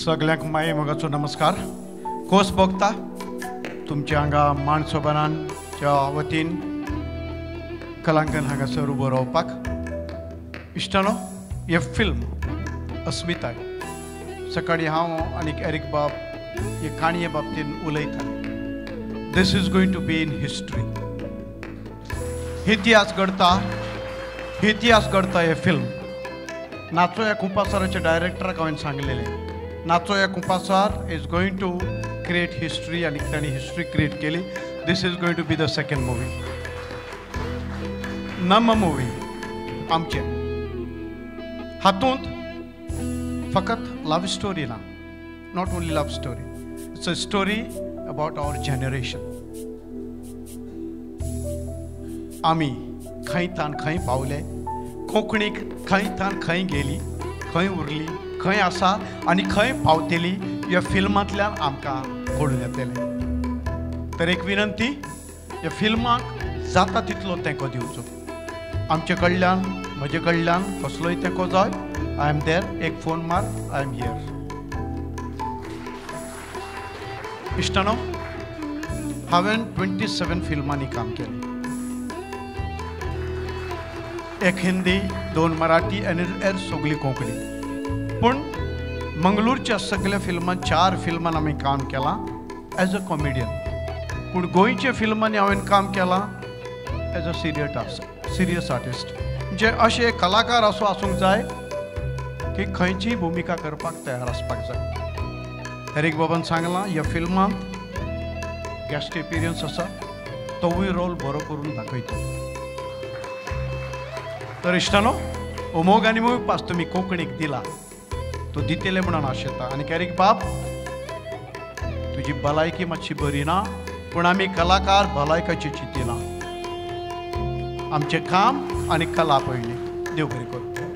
सगळ्यांक माये मोगाचो नमस्कार. खोस भोगता तुमच्या हांगा माणसोबरांच्या वतीन कलांकन हांगासर उबो रावपाक. इश्टानो, हे फिल्म अस्मिताय सकाळी हांव आनी एरिक बाब हे काणये बाबतीन उलयताले. This is going to be in history. इतिहास घडता, इतिहास घडता हे फिल्म. नाचोया कुंपासाराच्या डायरेक्टराक हांवें सांगलेलें, Nachoya Kumpasar is going to create history आनी तांणी हिस्ट्री क्रिएट केली. This is going to be the second movie. नम मुवी आमचें हातूंत फकत लव स्टोरी ना, not only love story, it's a story about our generation. आमी खंय तान खंय पावले, कोंकणीक खंय तान खंय गेली, खंय उरली, खंय आसा आनी खंय पावतली ह्या फिल्मांतल्यान आमकां कळून येतलें. तर एक विनंती, ह्या फिल्माक जाता तितलो तेंको दिवचो. आमचे कडल्यान, म्हजे कडल्यान कसलोय तेंको जाय, I am there. एक फोन मार, I am here. इश्टानो, हांवें 27 फिल्मांनी काम केलें. एक हिंदी, 2 मराठी आनी हेर सगळी कोंकणी. पूण मंगळूरच्या सगळ्या फिल्मान, 4 फिल्मान आमी काम केलां एज अ कॉमेडियन. पूण गोंयच्या फिल्मांनी हांवें काम केलां एज अ सिरियस आर्टिस्ट. म्हणजे अशे कलाकार असो आसूंक जाय की खंयचीय भुमिका करपाक तयार आसपाक जाय. एरीक बाबान सांगलां, ह्या फिल्मांत गेस्ट एपिरियन्स आसा, तोवूय रोल बरो करून दाखयता. तर इश्टानो, हो मोग आनी मोग पास तुमी कोंकणीक दिला, तो दितले म्हणून आशेता. आनी एरीक बाब, तुजी भलायकी मातशी बरी ना, पूण आमी कलाकार भलायकाची चिंतिना. आमचें काम आनी कला पयलीं. देव बरें करूं.